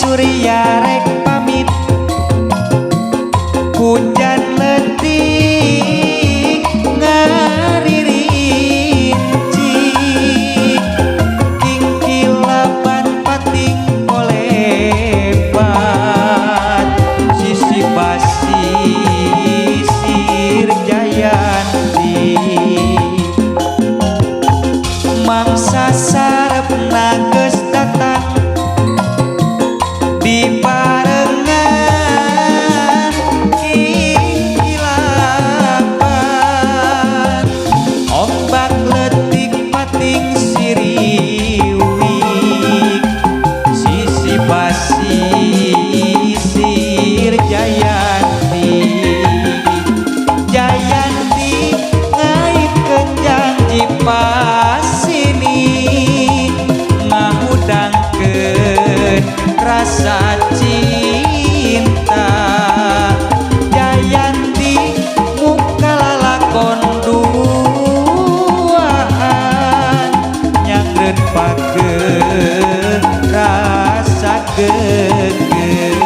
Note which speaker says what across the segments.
Speaker 1: Surya rek pamit, hujan letik ngaririncik, kingkilaban pating polebat, sisi basisir Jayanti. Mangsa sarepna geus datang, dibarengan kingkilaban, ombak letik pating siriwik, sisi basisir Jayanti. Jayanti ngaitkeun janji pasini, ngahudangkeun rasa cinta. Jayanti muka lalakon duaan, nyangreun pageuh rasa geungeun.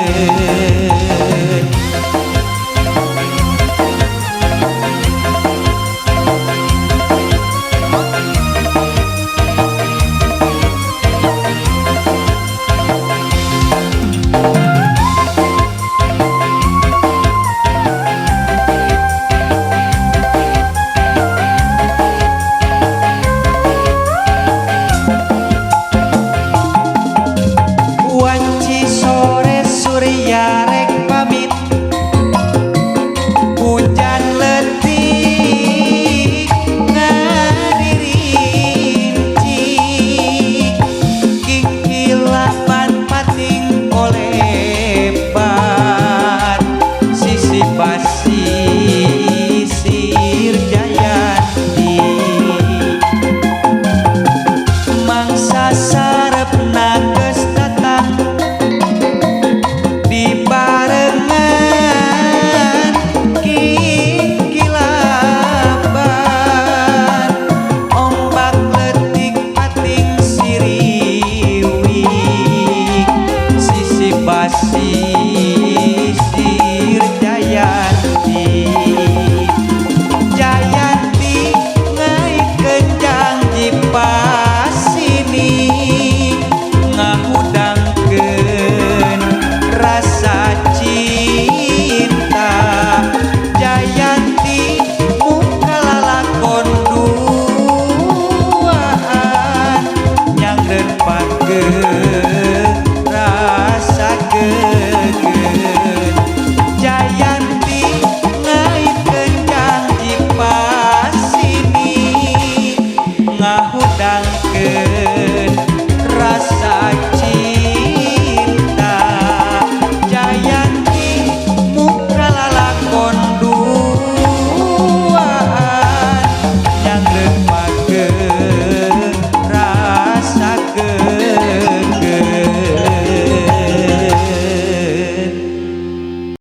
Speaker 1: Wanci sore Surya.